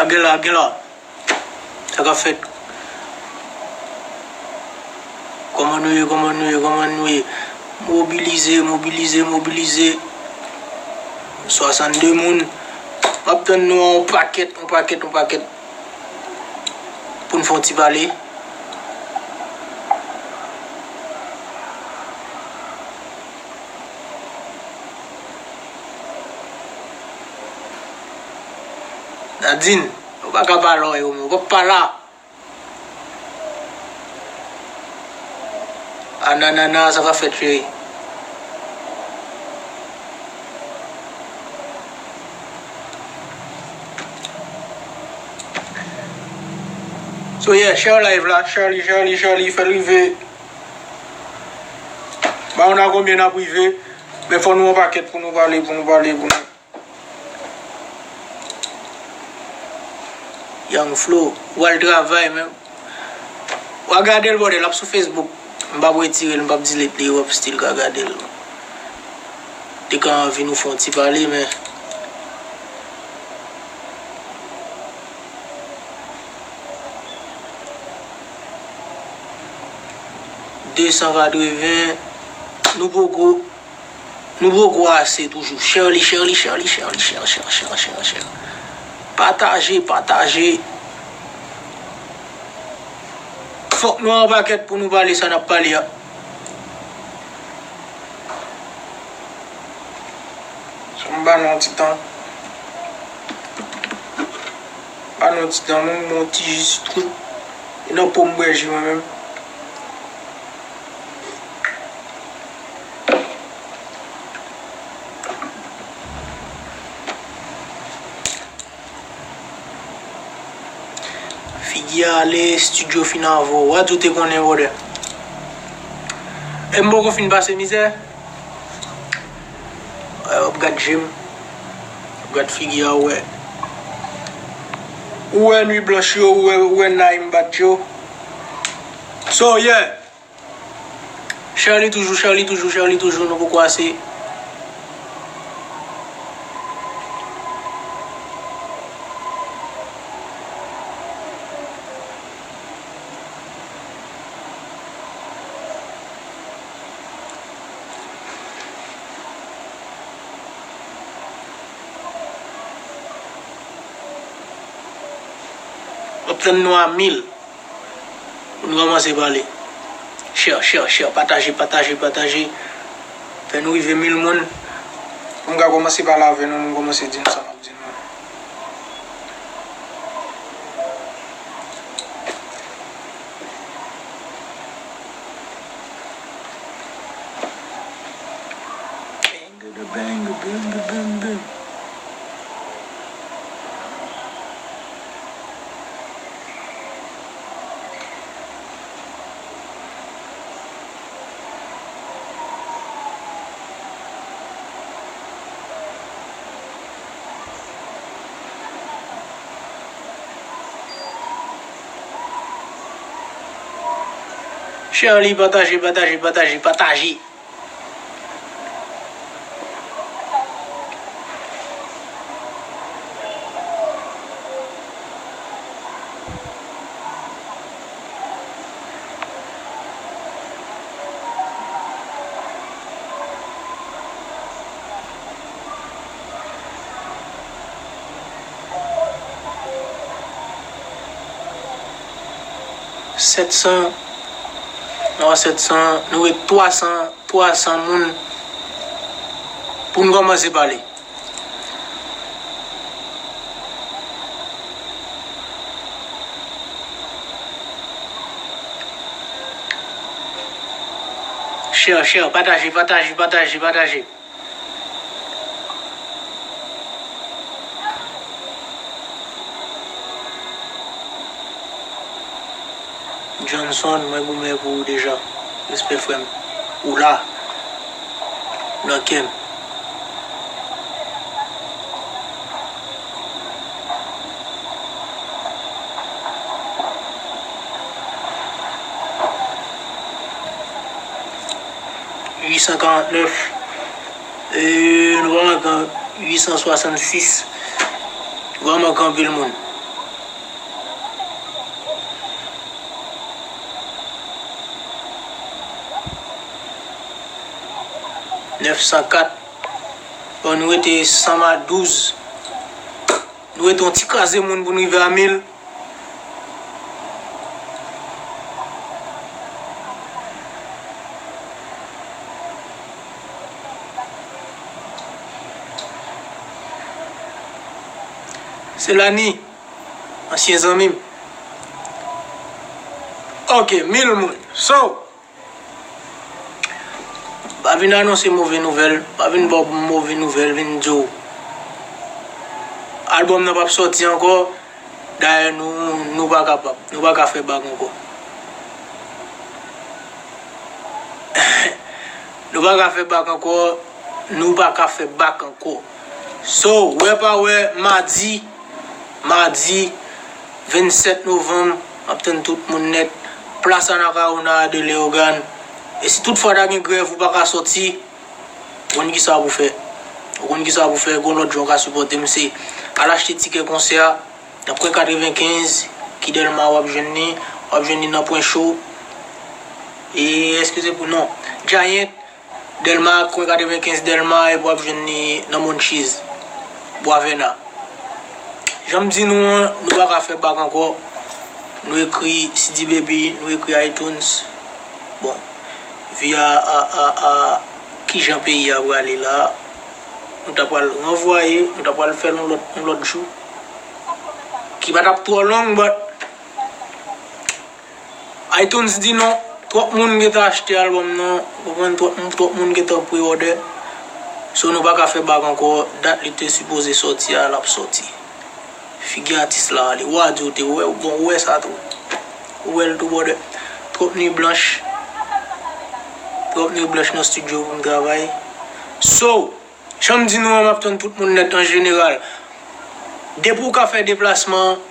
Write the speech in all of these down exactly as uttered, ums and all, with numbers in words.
Gen la, gen la. Sa k ap fèt? Kòman nou ye, kòman nou ye, kòman nou ye? Mobilize, mobilize, mobilize. Swasannde moun. M ap tann nou an yon pakèt, yon pakèt, yon pakèt. Pou n fè yon ti pale. Nadine, ou pa ka pale, ou, ou p ap pale. Ananana, sa va fèt, cheri. So, yeah, share live la. Share li, share li, share li, fè l rive. Ba nou nan konbyen n ap rive. Men fò nou yon pakèt pou nou pale, pou nou pale, pou nou. Young Flow, ou al travay, men. W a gade l, bòdè, l ap sou Facebook. M p ap retire l, m p ap delete li, w ap still ka gade l. Te ka anvi nou fè yon ti pale, men. De san katreven, nou poko, nou poko ase toujou. Share li, share li, share li, share li, share, share, share, share, share. Pataje, pataje. Fòk nou an pakèt pou nou pale sa n ap pale a. So, m ba nou yon ti tan. Ba nou yon ti tan, mwen, m yon ti ji sitwon. E nan po m bwè ji mwen menm. Figi a ale, estidyo fin avè w. W a di w te konnen, bòdè. E m poko fin pase mizè. W ap gad je m. W ap gad figi a, w wè. Ou wè nwi blanch yo, ou wè, ou wè nay m bat yo. So, yeah. Share li toujou, share li toujou, share li toujou, nou poko ase. W ap tann nou a mil. Pou n kòmanse pale. Share, share, share, pataje, pataje, pataje. Fè nou rive mil moun. Pou m ka kòmanse pale avè nou, nou kòmanse di nou sa n ap di nou. Share li, pataje, pataje, pataje, pataje. Sèt san, nou a sèt san, nou ret twa san, twa san moun pou n kòmanse pale. Share, share, pataje, pataje, pataje, pataje. Johnson, mwen goumen pou ou deja. Respè, frè m. Ou la. Ou nan kè m. Uit san karant nèf. E, nou pa manke uit san swasannsis. Nou pa manke anpil moun. nèf san kat. Bon, nou rete san a douz. Nou rete yon ti kraze moun pou n rive a mil. Se Lani, ansyen zanmi m. Ok, mil moun. So, pa vin anonse move nouvèl, pa vin ba w move nouvèl, vin di w albòm nan p ap sòti ankò. Dayè, nou, nou pa kapab, nou pa ka fè bak ankò. Nou pa ka fè bak ankò, nou pa ka fè bak ankò. So, wè pa wè, madi, madi vennsèt novanm, m ap tann tout moun nèt. Plas Anacaona de Leyogàn. E si toutfwa ta gen grèv, ou pa ka sòti, ou konn kisa pou fè. Ou konn kisa pou fè, gon lòt jan w ka sipòte m, se al achte tikè konsè a nan pwen katrevenkenz, ki Dèlma w ap jwenn li, w ap jwenn li nan pwen cho. E, eskize pou non. Giant, Dèlma, kwen katrevenkenz Dèlma, epi w ap jwenn li nan Monchiz, Bwa Vèna. Jan m di nou an, nou pa ka fè bak ankò. Nou ekri C D Baby, nou ekri iTunes. Bon, via a, a, a, kijan peyi a prale la, nou ta pral ranvwaye, nou ta pral fè l yon lòt, yon lòt jou. Ki pa t ap twò long, but iTunes di non, twòp moun gentan achte albòm nan, ou konprann, twòp, twòp moun gentan pre-order. So, nou pa ka fè bak ankò, dat li te sipoze sòti a, l ap sòti. Figi atis la ale, w a di w te wè, bon, ou wè sa tou. Ou wè l tou, brother. Twòp nwi blanch. Twòp nwi blanch nan estidyo pou m travay. So, jan m di nou an, m ap tann tout moun nèt an jeneral. Depi w ka fè deplasman,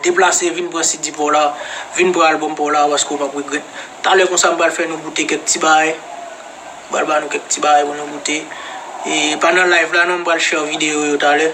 deplase, vin pran C D pa w la, vin pran albòm pa w la, paske w p ap regrèt. Talè konsa, m pral fè nou goute kèk ti bagay. M pral ba nou kèk ti bagay pou nou goute. E pa nan live la non, m pral share videyo yo talè.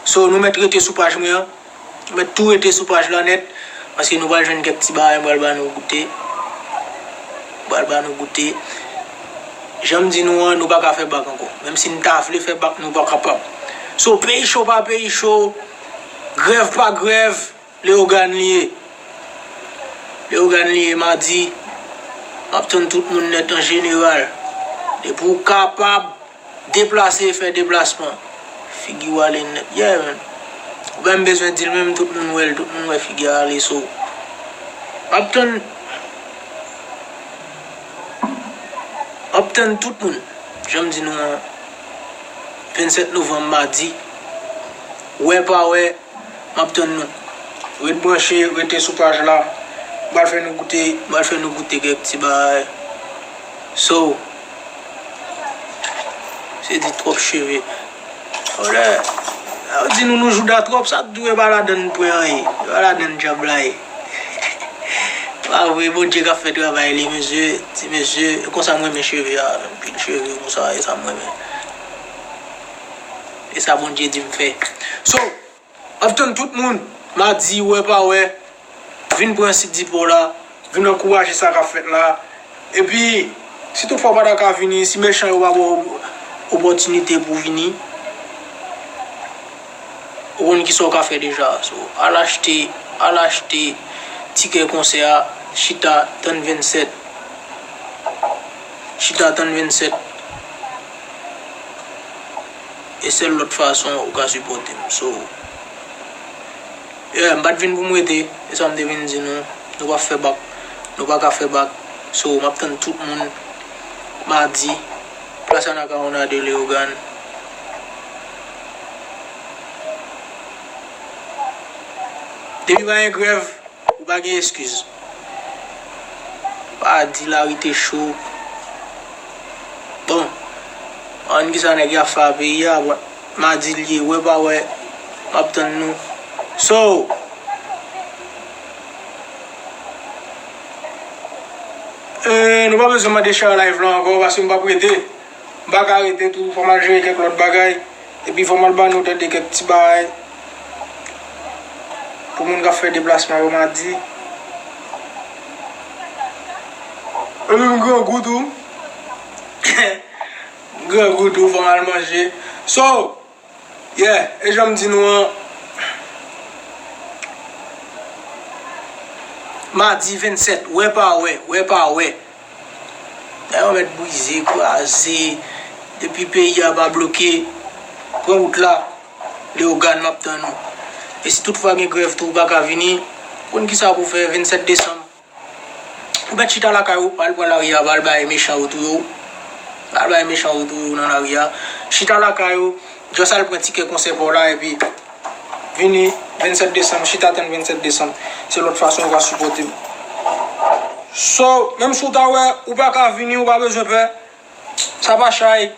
So, nou mèt rete sou paj mwen an. Nou mèt tou rete sou paj la nèt, paske nou pral jwenn kèk ti bagay, m pral ba nou goute. M pral ba nou goute. Jan m di nou an, nou pa ka fè bak ankò. Menm si n ta vle fè bak, nou pa kapab. So, peyi cho pa peyi cho, grèv pa grèv, Leyogàn li ye. Leyogàn li ye, madi. M ap tann tout moun nèt an jeneral. Depi w kapab, deplase, fè deplasman. Figi w ale nèt. Yeah, man. Ou pa menm bezwen di l menm, tout moun wè l, tout moun wè figi a ale, so. M ap tann, m ap tann tout moun. Jan m di nou an, vennsèt novanm, madi. Wè pa wè, m ap tann nou. Ret branche, rete sou paj la. M pral fè nou goute, m pral fè nou goute kèk ti bagay. So, se di twòp cheve. Olè, yo di nou, nou jouda twòp, sa k di w e pa ladann pwen an ye. E pa ladann djab la ye. Pa vre, Bondye k ap fè travay li, mesye, ti mesye. E konsa m renmen cheve a, anpil cheve konsa, e sa m renmen. E sa Bondye di m fè. So, m ap tann tout moun, madi, wè pa wè, vin pran C D pa w la, vin ankouraje sa k ap fèt la. Epi, si toutfwa w pa ta ka vini, si mechan yo pa ba w opòtinite pou w vini, ou konn kisa w ka fè deja. So, al achte, al achte tikè konsè a, chita, tann vennsèt. Chita, tann vennsèt. E sèl lòt fason ou ka sipòte m. So, yeah, m pa t vin pou m rete. E sa m te vin di nou. Nou pa fè bak. Nou pa ka fè bak. So, m ap tann tout moun madi. Plas Anacaona de Leyogàn. Depi pa gen grèv, ou pa gen eskiz. Pa di lari te cho. Bon, ann kisa nèg y ap fè a peyi a, bon, madi l ye, wè pa wè, m ap tann nou. So, eh, nou pa bezwen mande share live la ankò, paske m p ap rete. M pa ka rete tou, fò m al jere kèk lòt bagay. Epi fò m al ba nou tande kèk ti bagay pou moun k ap fè deplasman yo madi. Epi m grangou tou. Grangou tou, fò m al manje. So, yeah, e jan m di nou an, madi vennsèt, wè pa wè, wè pa wè. Dayè, w mèt brize, kraze. Depi peyi a pa bloke, pran wout la. Leyogàn, m ap tann ou. E si toutfwa gen grèv tou, ou pa ka vini, konn kisa pou fè, vennsèt desanm. Ou mèt chita lakay ou, pa al pran lari a, pa al bay mechan yo touye w. Pa al bay mechan yo touye w nan lari a. Chita lakay ou, just al pran tikè konsè pa w la, epi vini vennsèt desanm, chita tann vennsèt desanm. Se lòt fason ou ka sipòte m. So, menm si w ta wè, ou pa ka vini, ou pa bezwen pè. Sa pa chay.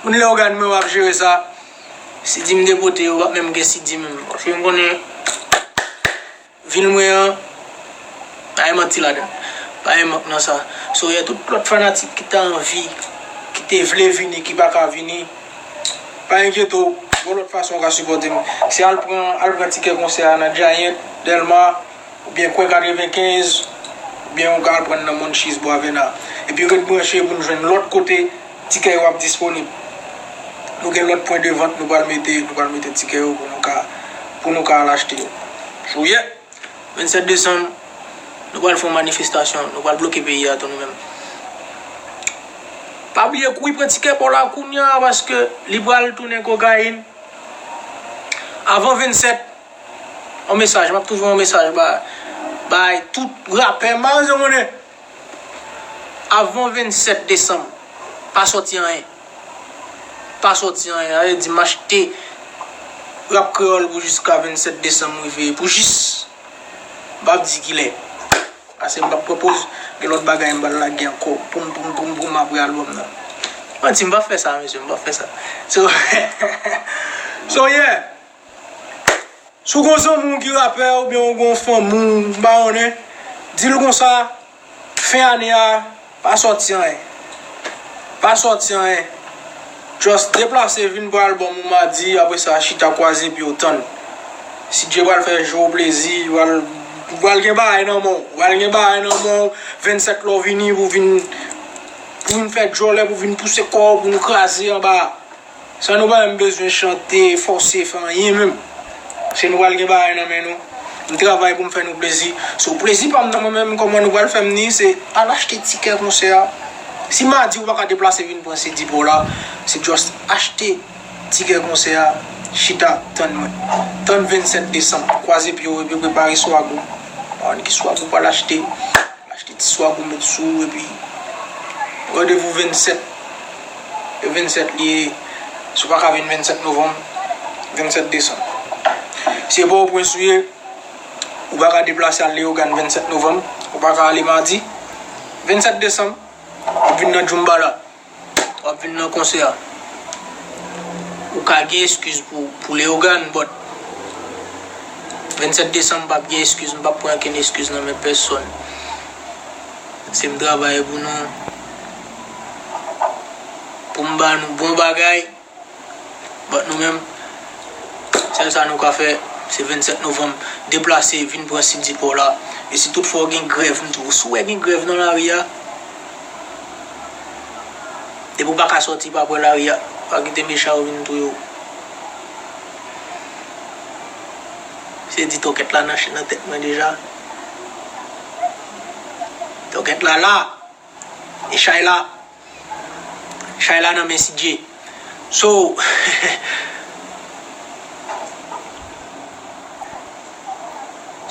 Moun Leyogàn mwen, w ap jere sa. Sidi m depote yo, pa menm gen Sidi menm. Paske m konnen vil mwen an, pa gen manti ladan. Pa gen mank nan sa. So, yeah, tout lòt fanatik ki ta anvi, ki te vle vini, ki pa ka vini, pa enkyete w, gon lòt fason w ka sipòte m. Se al pran, al pran tikè konsè a nan Giant, Dèlma, oubyen Kwen katrevenkenz, oubyen ou ka al pran nan Monchis, Bwavèna. Epi ret branche pou n jwenn lòt kote tikè yo ap disponib. Nou gen lòt pwen de vant nou pral mete, nou pral mete tikè yo pou nou ka, pou nou ka al achte yo. So, yeah, vennsèt desanm, nou pral fè yon manifestasyon, nou pral bloke peyi a tou nou menm. Pa bliye kouri pran tikè pa w la kounye a, paske li pral tounen kokayin. Avan vennsèt, yon mesaj, m ap tou voye yon mesaj ba, bay tout rapè, m pa bezwen konnen. Avan vennsèt desanm, pa sòti anyen. Pa sòti anyen. Sa vle di m achte rap kreyòl pou jiska vennsèt desanm rive. Pou jis, m p ap di kilè. Paske m p ap pran poz, gen lòt bagay m pral lage ankò. Poum, poum, poum, poum, apre albòm nan. Manti, m p ap fè sa, mesye, m p ap fè sa. So, so, yeah. Si w gon zanmi w ki rapè oubyen w gon fanmi w, m pa konnen, di l konsa, fen ane a, pa sòti anyen. Pa sòti anyen. Just deplase vin pran albòm ou madi, apre sa, chita kwaze pye w tann. Si Dye pral fè je w plezi, pral, pral gen bagay nan men w. Pral gen bagay nan men w, vennsèt lè w vini pou vin, pou vin fè djòlè, pou vin pouse kò w, pou nou kraze anba a. San nou pa menm bezwen chante, fòse, fè anyen menm. Se nou pral gen bagay nan men nou. M travay pou m fè nou plezi. So, plezi pa m nan mwen menm, kòman nou pral fè m ni, se al achte tikè konsè a. Si madi ou pa ka deplase vin pran sidi pa w la, se just achte tikè konsè a, chita tann mwen. Tann vennsèt desanm, kwaze pye w epi prepare swag ou. Pa konn ki swag ou pral achte. Achte ti swag ou met sou ou epi randevou vennsèt. E vennsèt li ye. Si w pa ka vin vennsèt novanm, vennsèt desanm. Si e Pòtoprens ou ye, ou pa ka deplase al Leyogàn vennsèt novanm, ou pa ka ale madi, vennsèt desanm, w ap vin nan Djoumbala. W ap vin nan konsè a. Ou ka gen eskiz pou, pou Leyogàn, but vennsèt desanm, m p ap gen eskiz, m p ap pran okenn eskiz nan men pèsòn. Se m travay pou nou, pou m ba nou bon bagay, but nou menm, sèl sa nou ka fè, se vennsèt novanm, deplase, vin pran sidi pa w la. E si toutfwa w gen grèv, m di w, si w wè gen grèv nan lari a, depi w pa ka sòti, pa pran lari a. Pa kite mechan yo vin touye w. Se di tòkèt la nan ch-, nan tèt mwen deja. Tòkèt la la. E chay la. Chay la nan men Sidje. So,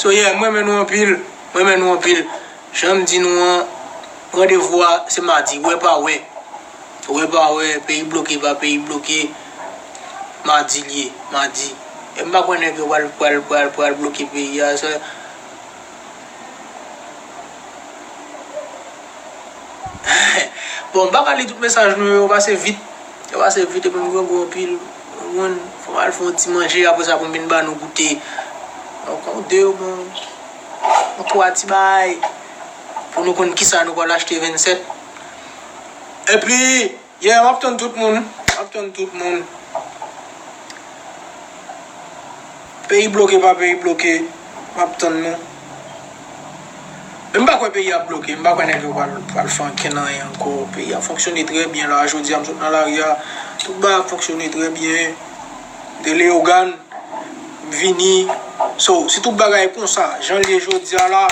so, yeah, m renmen nou anpil. M renmen nou anpil. Jan m di nou an, randevou a se madi, wè pa wè. Wè pa wè, peyi bloke pa peyi bloke. Madi l ye, madi. E m pa kwè nèg yo pral, pral, pral, pral bloke peyi a, sa. Bon, m pa ka li tout mesaj nou yo, yo pase vit. Yo pase vit epi m grangou anpil. Ou konprann? Fò m al fè yon ti manje, apre sa pou m vin ba nou goute. Donk, yon de, bon, yon twa ti bagay. Pou nou konn kisa nou pral achte vennsèt. Epi, yeah, m ap tann tout moun. M ap tann tout moun. Peyi bloke pa peyi bloke, m ap tann nou. Men m pa kwè peyi a bloke, m pa kwè nèg yo pral, pral fè ankenn anyen ankò. Peyi a fonksyone trè byen la, jodi a m sot nan lari a, tout bagay ap fonksyone trè byen. De Leyogàn vini. So, si tout bagay konsa, jan l ye jodi a la,